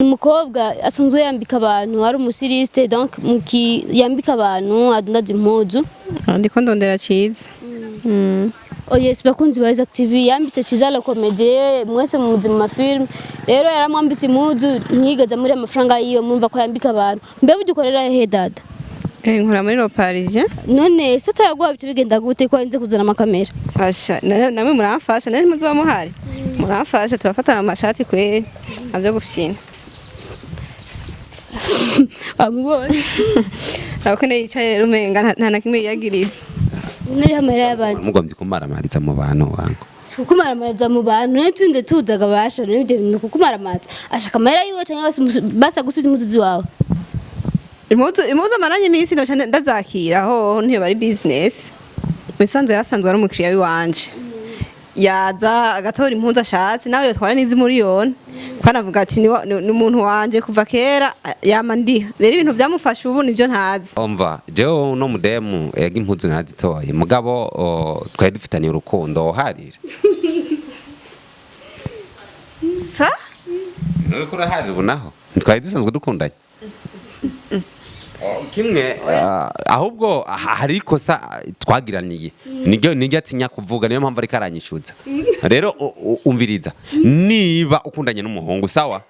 Umukobwa asanzwe yambika abantu, ari umu styliste, donc yambika abantu, adandaza impuzu. Ndiko ndondera Ciza. Oh yes, bakunzi ba Isaac TV, yambitse Ciza la comédie, mwese muzi mu ma film. Rero yaramwambitse impuzu, ntiyigeze muri amafaranga yiwe. Murumva ko yambika abantu. Mbe burya ukorera he, dada? Nkora muri Le Parisien. None se atayaguha, bice bigenda gute ko nze kuzana amakamera? Asha, namwe muramfasha, nari muzoba muhari. Muramfasha turafatana amashati kweri. Navyo gufyina. Wamubonye? Ariko ne yicaye rero umenga nta na kimwe yiyagiriza. Nari amahera y'abandi. Mugombye kumaramariza mu bantu wangu. Si kukumaramariza mu bantu, none tunde tuzaga basha none ibyo bintu kukumaramaza. Ashaka amahera yiwe canke basa gusubiza impuzu ziwawe? Impuzu amaranye iminsi noca ndazakira ho ntiyo bari business. Musanzwe yarasanzwe ari umukiriya wiwanje. Yaza agatora impuzu ashatse, nawe yotwara n'izi miliyoni. Ko anavuga ati ni umuntu wanje kuva kera, yama ndiha. Rero ibintu byamufasha ubu nivyo ntazi. Umva, jewe no mudemu ega impuzu narazitoye, mugabo twari dufitaniye urukundo harira. Sa? Nuriko uraharira ubu naho twari dusanzwe dukundanye. Kimwe ahubwo hari ikosa twagiraniye, niryo atinya kuvuga, niyo mpamvu ariko aranyishuza. Rero umviriza, niba ukundanye n'umuhungu, sawa,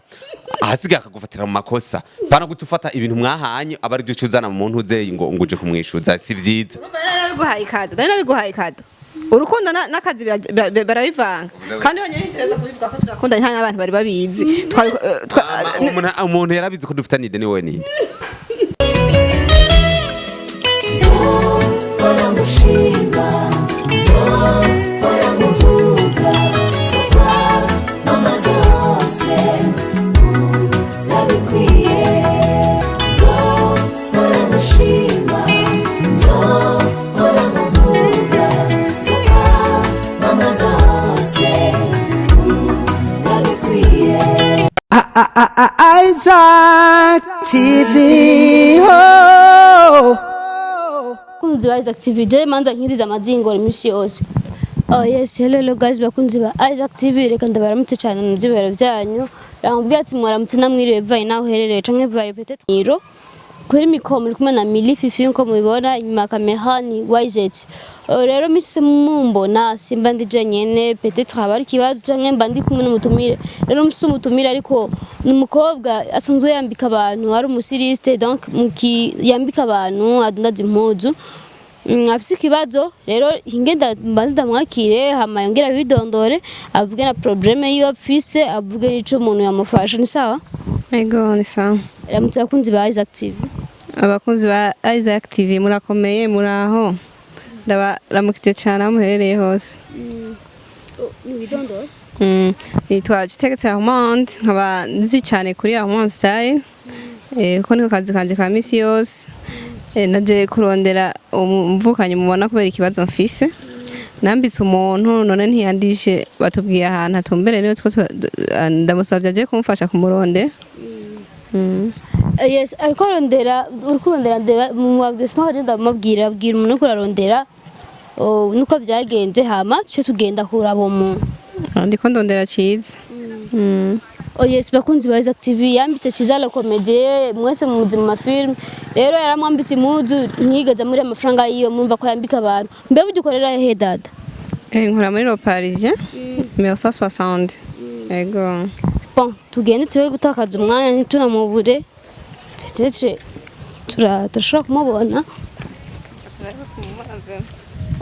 ahasigaye akagufatira mu makosa, pana guca ufata ibintu mwahanye aba aribyo uca uzana mu muntu uze ngo uje kumwishuza, si vyiza. Urumva nari nabiguhaye ikado, nari nabiguhaye ikado. Urukundo n'akazi barabivanga. Kandi yonyine ntereza kubivuga ko turakundanye, nta n'abantu bari babizi. Umuntu yarabizi ko dufitaniye ideni, wewe ninde? Nzohora ngushima, nzohora nguvuga, nzokwamamaza hose, urabikwiye. Nzohora ngushima, nzohora nguvuga, nzokwamamaza hose, urabikwiye. Isaac TV. Oh. Bakunzi ba Isaac TV, je manza nkiriza amazingoro iminsi yose. Oh yes, hello, hello guys, bakunzi ba Isaac TV, reka ndabaramutse cyane mu byibero byanyu. Ramubwiye ati mwaramutse namwiriwe bivaye naho uherereye canke bivaye peut-être niro. Kuri micro muri kumwe na Mili Fifi, nko mubibona inyuma ya kamera ni YZ. Rero misi se mumbona simba ndi jenyene, peut-être haba hari ikibazo canke mba ndi kumwe n'umutumire. Rero musi umutumire ariko ni umukobwa asanzwe yambika abantu, ari umu styliste, donc yambika abantu, adandaza impuzu. Afise ikibazo rero, ingenda mbanze ndamwakire, hama yongere abidondore, avuge na problème yiwe afise, avuge n'ico umuntu yamufasha. Ni sawa? Ego, ni sawa. Ramutse abakunzi ba Isaac TV. Abakunzi ba Isaac TV, murakomeye, muraho. Ndabaramukije cyane aho muherereye hose. Widondore. Nitwa Gitegetse Armand, nkaba nzi cyane kuri Armand Style. Kuko niko kazi kanje ka misi yose. Naje kurondera umuvukanyi mubona kubera ikibazo mfise. Nambitse umuntu none ntiyandishe, batubwiye ahantu atumbereye niyo two ndamusavye aje kumfasha kumurondera. Yes, ariko arondera, uriko urondera ndeba mwabwiye sima kaje ndamubwira, abwira umuntu uriko urarondera, oh, nuko vyagenze, hama tuce tugenda kuraba uwo muntu. Ndiko ndondera Ciza. Oh yes, bakunzi ba Isaac TV, yambitse Ciza la comédie, mwese muzi mu ma film. Rero yaramwambitse impuzu, ntiyigeze muri amafaranga yiwe. Murumva ko yambika abantu. Mbe burya ukorera he, dada? Nkora muri Le Parisien, numéro 160. Ego. Bon, tugende tube gutakaza umwanya, ntitunamubure, peut-être turashobora kumubona.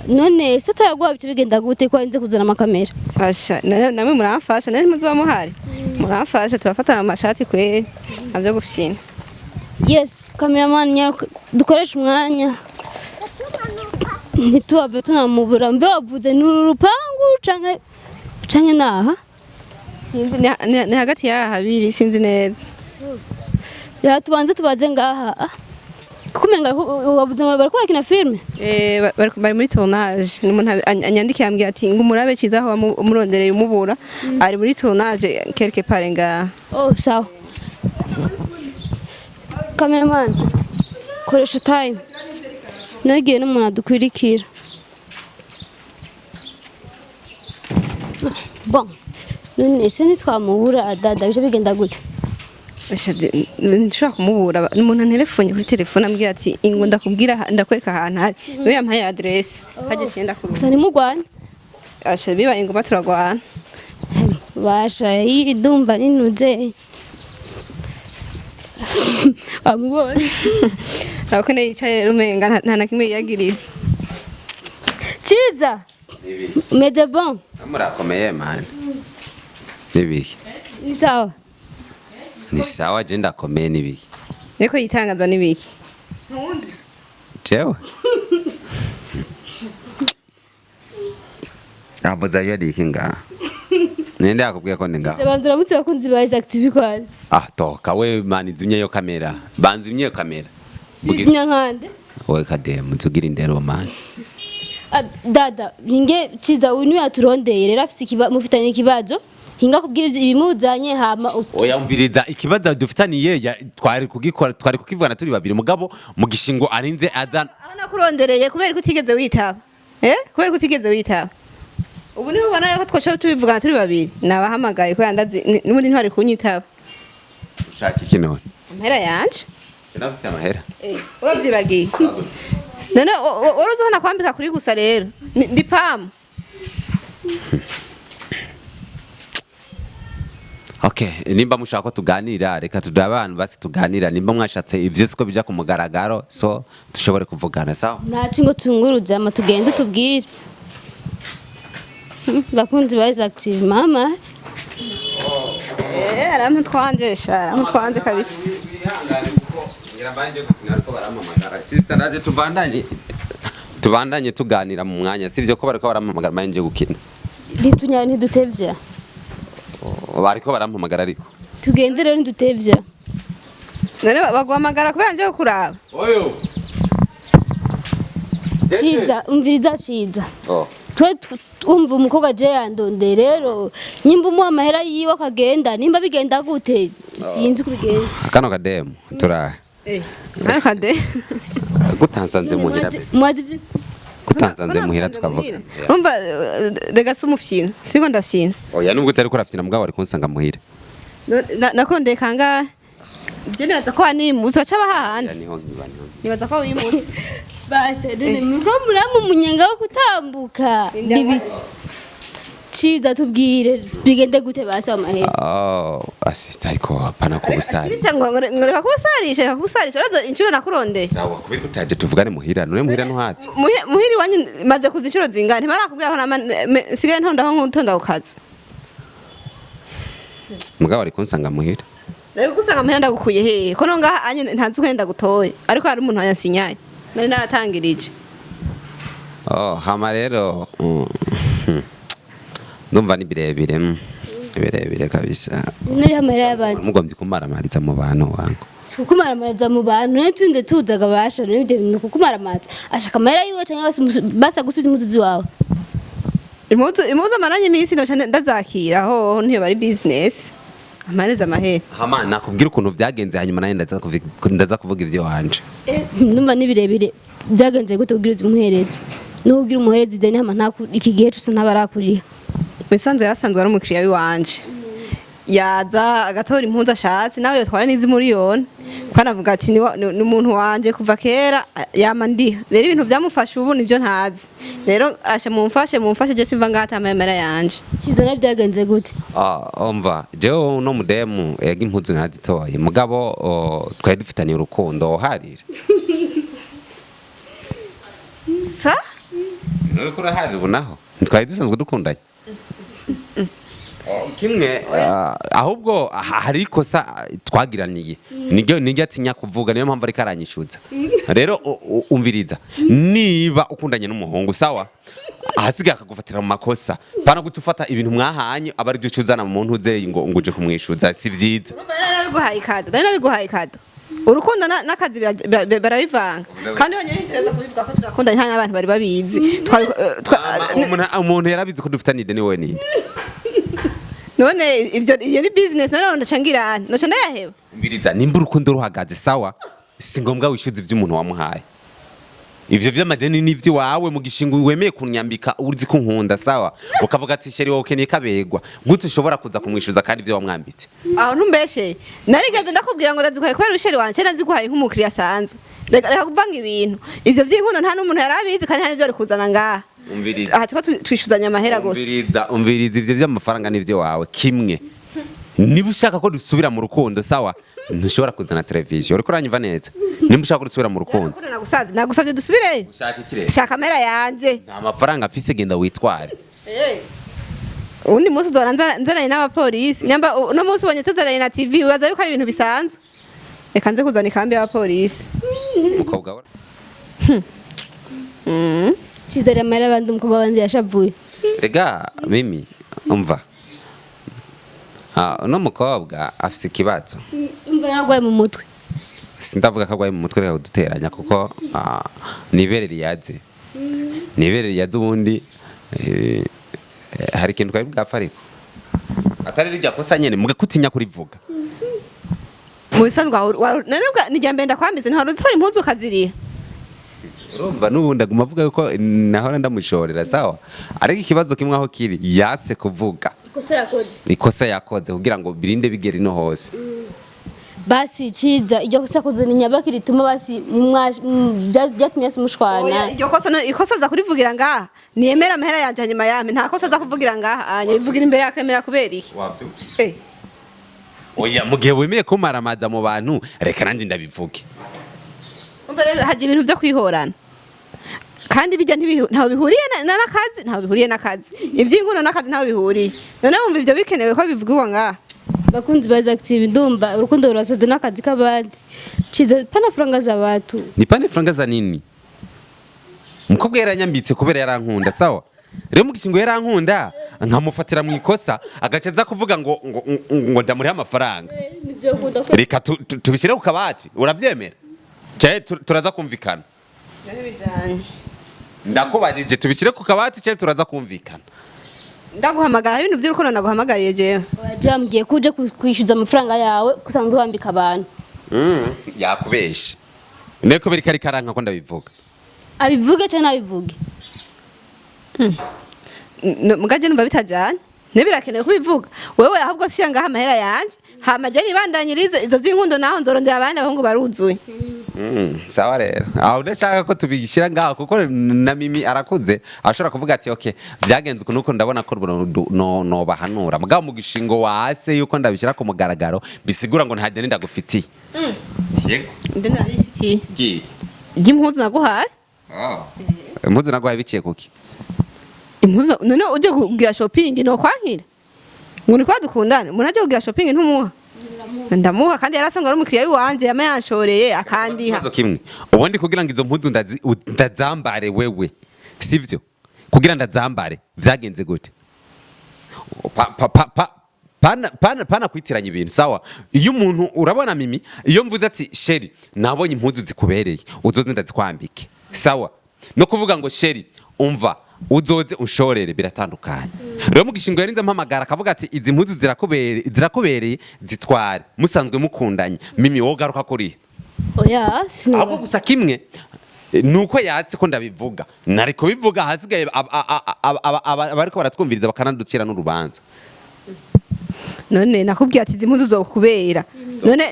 None se atayaguha, bice bigenda gute ko nze kuzana amakamera? Asha, namwe muramfasha, nari muzoba muhari. Muramfasha turafatana amashati kweri. Navyo gufyina. Yes, cameraman, dukoreshe umwanya ntituhave tunamubura. Mbe wavuze ni uru rupangu canke naha? Sinzi, ni hagati y'aha habiri, sinzi neza. Ya, tubanze tubaze ngaha. Kuko umenga wavuze ngo bariko barakina filme. Bari muri tournage. Ni umuntu anyandikiye ambwira ati ngo umurabe Ciza aho umurondereye umubura. Ari muri tournage quelque part ngaha. Oh, sawa. Cameraman, koresha time. Nagiye n'umuntu adukwirikira. Bon, none se nitwamubura, dada, bice bigenda gute? Nshobora kumubura. Umuntu antelefone kuri telefone ambwira ati ingo ndakubwira ndakwereka ahantu hari, niwe yampaye adresse hajya ciye ndakurura. Gusa ntimugwane. Asha, bibaye ngombwa turagwana. Basha, iyi ndumva ninuze wamubonye. Ariko ne yicaye rero umenga nta na kimwe yiyagiriza. Ciza, meze bon. Murakomeye mani, nibiki? Ni sawa. Ni sawa, je ndakomeye, nibiki? Niko yitangaza n'ibiki? Jewe abuza yari iki ngaha? Ninde yakubwiye ko ndi ngaha? Banza uramutse abakunzi ba Isaac TV kwanza. Ah, toka we mani, zimye yo kamera, banza imye yo kamera. Zimya nkande? We kademu nzugira indero mani. Ah, dada hinge Ciza, uyu niwe yaturondeye rero, afise mufitanye ikibazo, hinga kubwira ibimuzanye hama Oya, umviriza, ikibazo dufitaniye twari kugikora, twari kukivugana turi babiri, mugabo mu gishingo arinze azana. Aho nakurondereye kubera ko utigeze witaba, kubera ko utigeze witaba, ubu niho ubona ko twoca tubivugana turi babiri. Nabahamagaye kubera ndazi n'ubundi ntwari kunyitaba. Ushaka iki none? Amahera yanje. Nafite amahera? Uravyibagiye none? Wari uzi ko nakwambika kuri gusa rero ndi pamu. Okay, nimba mushaka ko tuganira, reka tudabe abantu basi tuganira. Nimba mwashatse ivyo siko bija ku mugaragaro, so dushobore kuvugana, sawa? Ntaco, ngo tunguruze ama tugende tubwire. Bakunzi ba Isaac TV, mama. Arampa twanje sha, arampa twanje kabisa. Sister, ndaje, tubandanye tuganira mu mwanya, sivyo? Ko bariko barampamagara manje nje gukina. Ntitunya, ntidutevya. Bariko barampamagara ariko. Tugende rero, ntidutevya. None baguhamagara kubera nje kuraba? Oyo. Ciza, umviriza Ciza. Oh. Twe twumva umukobwa je yandondeye rero, nyimba umuha amahera yiwe akagenda, nimba bigenda gute, sinzi uko bigenza. Kano kademu tura Hano kade. Gutansanze muhira be. Mwazi. Gutansanze muhira tukavuga. Umva, rega si umufyina, siko ndafyina. Oya, nubwo utari kurafyina, mugabo wari kunsanga muhira. Nakurondeye kangahe? Je nibaza ko wanimutse, waca hahandi. Ya, niho nkiba, niho nkiba. Nibaza ko wimutse. Basha none muriko murama umunyenga wo kutambuka. Ciza, tubwire bigende gute basa amahera. Oh, assistant, ariko hapana kubusari. Sirisa ngo reka kubusarisha, reka kubusarisha. Uraza inshuro nakurondeye. Sawa, kubera utaje tuvugane muhira, none muhira ntuhatse. Muhiri wanyu maze kuza inshuro zingana, ntibarakubwira ko sigaye ntondaho nk'utonda ku kazi. Mugabo ari kunsanga muhira. Rero gusanga muhira ndagukuye hehe ko no ngaha anye ntanzi uko ndagutoye, ariko hari umuntu wanyasinyaye nari naratangirije. Oh, hama rero ndumva ni birebire, birebire kabisa. Nari amahera y'abandi. Mugombye kumaramariza mu bantu wangu. Si kukumaramariza mu bantu, none tunde tuzaga basha, none ibyo bintu kukumaramaza, ashaka amahera yiwe canke basa gusubiza umuzuzi wawe. Impuzu amaranye iminsi noca ndazakira ho, ntiyo bari business amareze amahera. Hama nakubwira ukuntu vyagenze, hanyuma nawe ndaza kuvuga ivyo wanje. Ndumva ni birebire, byagenze gute kugira uzi umuhereze nukugira umuhereze ideni hama iki gihe cose ntabarakuriha? Mu bisanzwe yarasanzwe ari umukiriya w'iwanje, yaza agatora impuzu ashatse, nawe yotwara n'izi miliyoni, kuko anavuga ati ni umuntu wanje kuva kera, yama ndiha. Rero ibintu byamufashe ubu nibyo ntazi. Rero asha mumfashe, mumfashe, je simva ngaha ata amahera yanje. Ciza, nawe byagenze gute? Ah, umva, jewe uno mudemu ega impuzu narazitoye, mugabo oh, twari dufitaniye urukundo uharira. Sa? Nuriko uraharira ubu naho twari dusanzwe dukundanye. Oh, kimwe ahubwo hari ikosa twagiraniye, niryo atinya kuvuga, niyo mpamvu ariko aranyishuza. Rero umviriza, niba ukundanye n'umuhungu, sawa, ahasigaye akagufatira mu makosa, pana guca ufata ibintu mwahanye aba ari byo ucuzana mu muntu uze ngo uje kumwishuza, si vyiza. Urumva nari nabiguhaye ikado, nari nabiguhaye ikado. Urukundo n'akazi barabivanga, kandi yonyine ntekereza kubivuga ko turakundanye nta n'abantu bari babizi. Umuntu yarabizi ko dufitanye ideni, wowe ninde? None ivyo iyo ni business, none ndaca ngira noca ndayaheba. Umviriza, nimba urukundo ruhagaze, sawa, si ngombwa wishyuza ivyo umuntu wamuhaye. Ivyo vy'amadeni ni ivy'iwawe mu gishingo wemeye kunyambika uzi ko nkunda, sawa, ukavuga ati chéri wowe ukeneye kabegwa gute, ushobora kuza kumwishuza kandi ivyo wamwambitse. Aho ntumbeshe, narigeze ndakubwira ngo ndaziguhaye kubera u chéri wanje? Naziguhaye nk'umukiriya asanzwe. Reka kuvanga ibintu. Ivyo vy'inkundo nta n'umuntu yari abizi, kandi nta n'ivyo ari kuzana ngaha. Umviriza. Aha tuba twishuzanya amahera gusa. Umviriza, umviriza, ivyo vy'amafaranga n'ivyo wawe kimwe. Niba ushaka ko dusubira mu rukundo, sawa, ntushobora kuzana televiziyo. Uriko uranyumva neza? Niba ushaka ko dusubira mu rukundo. Rukundo nagusavye, nagusavye dusubireyo. Ushaka ikirere. Shaka amahera yanje. Nta mafaranga afise, genda witware. Uwundi munsi uzora nzananye n'abapolisi. Nyamba uno munsi ubonye tuzananye na TV, wibaza yuko ari ibintu bisanzwe. Reka nze kuzana ikambi y'abapolisi. Umukobwa we. Cizere amahera abandi, umukobwa wabandi yashavuye. Rega mimi, umva. Ah, uno mukobwa afise ikibazo. Umva, narwaye mu mutwe. Sindavuga ko agwaye mu mutwe, reka kuduteranya kuko nibere riyaze, nibere riyaze. Ubundi hari ikintu twari bwapfa, ariko atari rirya kosa nyene muge kutinya kurivuga. Mu bisanzwe none ni irya mbere ndakwambize, ntiwari utora impuzu ukaziriha. Urumva, n'ubundi aguma avuga yuko nahora ndamushorera, sawa, ariko ikibazo kimwe aho kiri yase kuvuga. Ikosa yakoze. Ikosa yakoze kugira ngo birinde bigere ino hose. Basi Ciza, iryo kosa yakoze ni nyabaki rituma basi byatumye hasi mushwana? Oya, iryo kosa ikosa aza kurivugira ngaha? Niyemera amahera yanje hanyuma yame. Nta kosa aza kuvugira ngaha, anya bivugira imbere yakemera kubera iki? Oya, mu gihe wemeye kumaramaza mu bantu, reka nanjye ndabivuge. Umva rero, hajya ibintu byo kwihorana kandi bijya ntaho bihuriye n'akazi, ntaho bihuriye n'akazi. Iby'inkundo n'akazi ntaho bihuriye. None wumva ivyo bikenewe ko bivugirwa ngaha? Bakunzi ba Isaac TV, ndumva urukundo rurasaze n'akazi k'abandi. Ciza, pana franga za watu. Ni pane franga za nini? Umukobwa yaranyambitse kubera yarankunda, sawa. Rero mu gishingo yarankunda, nkamufatira mu ikosa, agaca aza kuvuga ngo ndamurihe amafaranga. Nibyo nkunda ko. Reka tubishyire ku kabati, urabyemera? Cyaye turaza kumvikana. Ndakubajije, tubishyire ku kabati cyaye turaza kumvikana? Ndaguhamagara ibintu by'urukundo naguhamagariye jewe? Waje wambwiye ko uje kwishyuza amafaranga yawe ko usanzwe wambika abantu. Yakubeshe niyo kubera ko ariko aranka ko ndabivuga. Abivuge cyangwa ntabivuge? Mugaje numva bitajanye, ntibirakenewe kubivuga. Wewe ahubwo shyira ngaha amahera yanje, hama je nibandanyirize izo z'inkundo, naho nzorondera abandi abahungu baruzuye. Sawa rero, aho udashaka ko tubishyira ngaho, kuko na Mimi arakuze, ashobora kuvuga ati okay, byagenze uku nuko, ndabona ko no bahanura mugabo mu gishingo wase yuko ndabishyira ku mugaragaro, bisigura ngo nta deni ndagufitiye. Yego. Ndi narifitiye. Giye. Ry'impuzu naguhaye. Impuzu naguhaye biciye kuki? Impuzu none uje kugira shopping no kwankira ngo ni kwa dukundane? Umuntu aje kugira shopping ntumuha? Ndamuha, kandi yarasanzwe ari umukiriya wanje, yama yanshoreye akandiha. Ikibazo kimwe ubundi, kugira ngo izo mpuzu ndazambare wewe, sivyo? Kugira ndazambare vyagenze gute? Pana kwitiranya ibintu, sawa. Iyo umuntu, urabona Mimi, iyo mvuze ati chéri, nabonye impuzu zikubereye, uzoze ndazikwambike, sawa, no kuvuga ngo chéri, umva, uzoze unshorere, biratandukanye. Rero mu gishingo yarinze mpamagara akavuga ati izi mpuzu zirakubereye, zirakubereye, zitware, musanzwe mukundanye. Mimi, wowe garuka kuriya. Oya. Ahubwo Sinuba. gusa kimwe nuko yatsi ko ndabivuga, nari kubivuga, ahasigaye abariko baratwumviriza bakanaducira n'urubanza. None nakubwiye ati izi mpuzu zokubera, none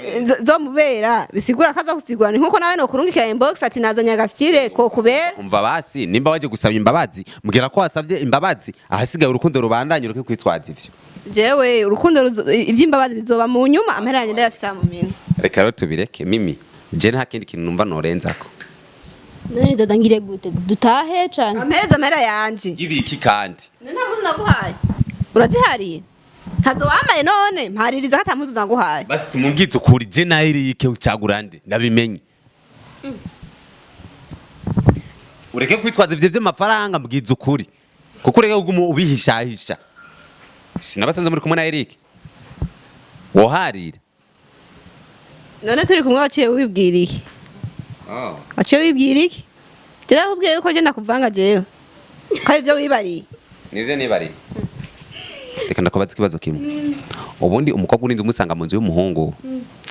zomubera bisigura ko aza kuzigura? Ni nkuko nawe nokurungikira inbox ati nazanye agastyle ko kubera. Umva basi, nimba waje gusaba imbabazi, mbwira ko wasabye imbabazi, ahasigaye urukundo rubandanye, ureke kwitwaza ivyo. Jewe urukundo ivy'imbabazi bizoba mu nyuma, amahera yanjye ndayafise mu minwe. Reka rero tubireke. Mimi, je nta kindi kintu numva norenzako. None dada, ngire gute? Dutahe cane? Ampereza amahera yanje. Ibiki kandi? None nta mpuzu naguhaye urazihariye? Ntazo wambaye, none mpaririza ko ata mpuzu naguhaye. Basi tumubwize ukuri, je na Eric ucagura nde? Ndabimenye. Ureke kwitwaza ivyo vy'amafaranga, mbwiza ukuri, kuko ureke kuguma ubihishahisha. Sinabasanze muri kumwe na Eric woharira? None turi kumwe waciye wibwira iki? Waciye wibwira iki? Je nakubwiye yuko je ndakuvanga jewe ko ari ivyo wibariye. Nivyo nibariye. Reka ndakubaza ikibazo kimwe. Ubundi umukobwa urinze umusanga mu nzu y'umuhungu,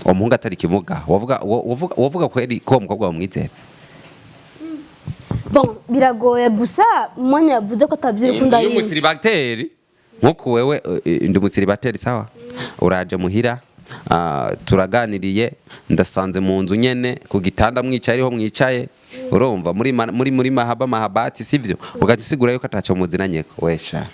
uwo muhungu atari ikimuga, wovuga kweri ko uwo mukobwa wamwizera? Bon, biragoye gusa umwanya yavuze ko atavyira Inzu ukunda yimwe. Y'umusiribateri nkuko wewe, ndi umusiribateri, sawa, uraje muhira, turaganiriye, ndasanze mu nzu nyene ku gitanda mwicaye, ariho mwicaye, urumva muri mahaba mahabati, sivyo? Ugaca usigura yuko ataco muzinanyeko wesha.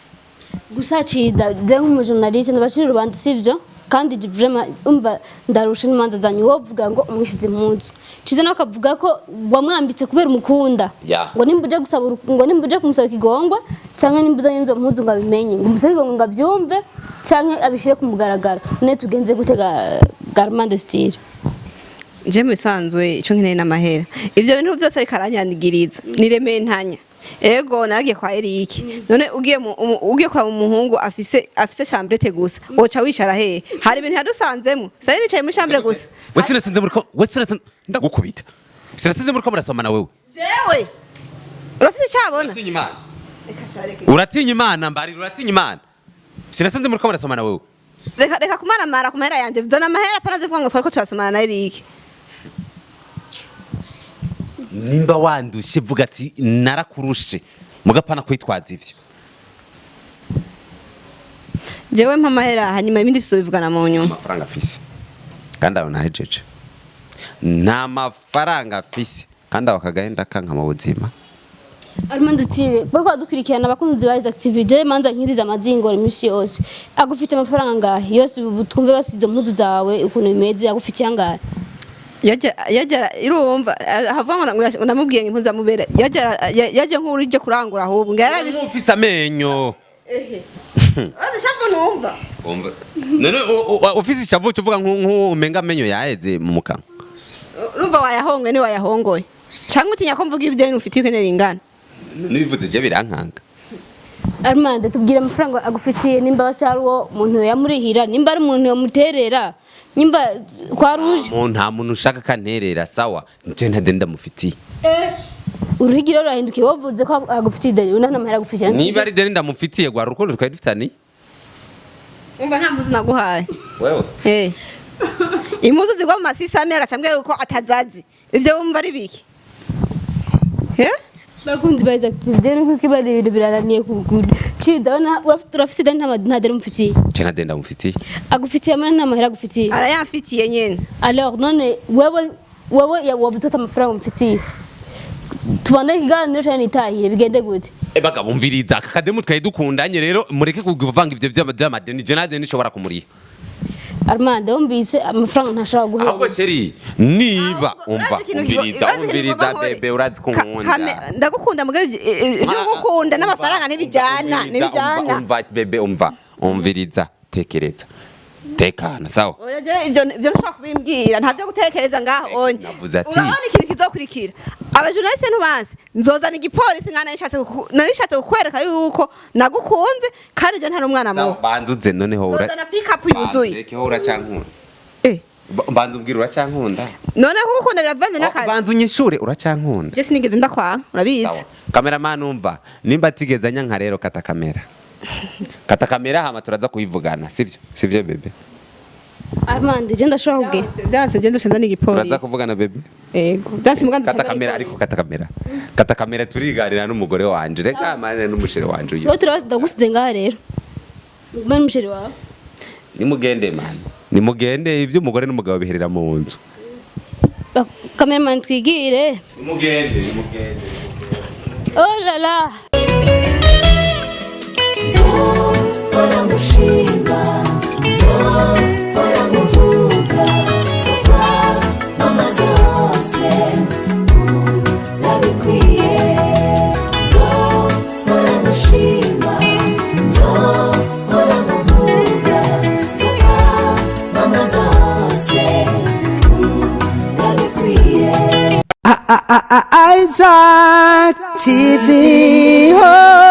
Gusa Ciza, je nk'umujournaliste ndabacira urubanza, sivyo? Kandi vraiment umva, ndarusha n'imanza zanyu. Wovuga ngo umwishyuze impuzu, Ciza nawe akavuga ko wamwambitse kubera umukunda. Ngo nimba uje gusaba ngo nimba uje kumusaba ikigongwe, canke nimba uzanye izo mpuzu ngo abimenye, ngo umusabe ikigongwe, ngo avyumve canke abishire ku mugaragaro. None tugenze gute ga Armand Style? Je mu bisanzwe icyo nkeneye n'amahera. Ivyo bintu byose ariko aranyandigiriza niremeye ntanya. Ego, naragiye kwa Eric. None ugiye ugiye kwa umuhungu afise chambrette gusa, woca wicara hehe? Hari ibintu yadusanzemo, sari nicaye muri chambre gusa. We sinatsinze muri ko, we sinatsinze, ndagukubita. Sinatsinze muri ko murasomana wewe. Jewe urafise icabona. Uratinya Imana? Uratinya Imana? Mbarira, uratinya Imana? Sinatsinze muri ko murasomana wewe. Reka reka kumaramara ku mahera yanje. Zana amahera, pana byo kuvuga ngo twariko turasomana na Eric. Nimba wandushe, vuga ati narakurushe, mugapana kwitwaza ivyo. Jewe mpa amahera, hanyuma ibindi tuzobivugana mu nyuma. Amafaranga afise kandi aho nahejeje, nta mafaranga afise kandi aho akagahenda kanka mu buzima. Armand Style, bariko badukurikirana abakunzi ba Isaac TV, je manza nkiriza amazingoro iminsi yose. Agufite amafaranga angahe yose? Ubu twumve basize impuzu zawe ukuntu bimeze, agufitiye angahe? Yajya irumva havuga ngo namubwiye ngo impuzu amubera, yajya nk'urije kurangura, ahubwo ngo yarabi Ufise amenyo. Azi shavu numva. Umva. None ufise ishavu uvuga nk'umenga amenyo yaheze mu mukanwa. Urumva wayahongwe, ni wayahongoye cyangwa utinya ko mvuga ibyo ufitiye ukeneye ingana. Nibivuze je birankanga. Armand, tubwire amafaranga agufitiye, nimba basi hari uwo muntu yamurihira, nimba ari umuntu yamuterera, nimba kwa ruje. Nta muntu ushaka kanterera, sawa? Je nta deni ndamufitiye. Uruhigiro rurahindukiye, wavuze ko agufitiye ideni, una nta mahera agufitiye. Niba ari deni ndamufitiye, rwa rukundo twari dufitaniye. Umva, nta mpuzu naguhaye. Wewe. Eh, impuzu zigwa mu masisame, agaca yuko atazazi. Ivyo wumva ari biki? Eh. Bakunzi ba Isaac TV, rero kuko ibari ibintu biraraniye kugura. Ciza, urabona urafite ideni, nta deni umufitiye? Je nta deni ndamufitiye. Agufitiye amahera, nta mahera agufitiye? Arayamfitiye nyene. Alors none wewe wabuze ute amafaranga umufitiye? Tubandane ikiganiro cyane, nitahire, bigende gute? E bagabo, umviriza, aka kademu twari dukundanye rero, mureke kuvanga ivyo vy'amadeni. Je nta deni nshobora kumuriha. Armand, wumvise amafaranga ntashobora Ahubwo guhera. Chérie, niba umva, Urazi ikintu umviriza, urazi ikintu umviriza. kigomba nkore? Bébé, urazi ko nkunda. Ndagukunda mugabo ibyo gukunda n'amafaranga ntibijyana. Umviriza, Ntibijyana. umva bébé, umva, umviriza, tekereza, tekana, sawa? Oya, je ivyo ntushobora kubimbwira, nta byo gutekereza ngaho onye. Navuze ati- Urabona ikintu kizokurikira, abajournaliste ntubanzi, nzozana igipolisi nkana nishatse kukwereka yuko nagukunze kandi je ntari umwana Sawa, mubi. banza uze noneho ura Nzozana pick up yuzuye. Banza uracyankunda? Eh. Banza umbwire, uracyankunda? None kugukunda biravanze n'akazi? Banza unyishure, uracyankunda? Je sinigeze ndakwanga, urabizi. Sawa. Cameraman, umva, nimba atigeze anyanka rero, kata kamera, kata kamera, hama turaza kuyivugana, sivyo? Sivyo bébé? Armand, je ndashobora kubwira. Byanse, je nzosha nzana Turaza igipolisi. kuvugana, bébé. Ego, byanse muganza. Kata kamera, ariko kata kamera, kata kamera, turiganira n'umugore wanje. Reka mane n'umuchéri wanje uyu. Tuba turaba ndagusize ngaha rero. Mbe n'umuchéri wawe. Nimugende man, nimugende, iby'umugore n'umugabo biherera mu nzu. Cameraman, twigire. Nimugende, nimugende. Oh là là. Nzohora ngushima, nzohora nguvuga, nzokwamamaza hose, urabikwiye. Nzohora ngushima, nzohora nguvuga, nzokwamamaza hose, urabikwiye. Isaac TV. Oh.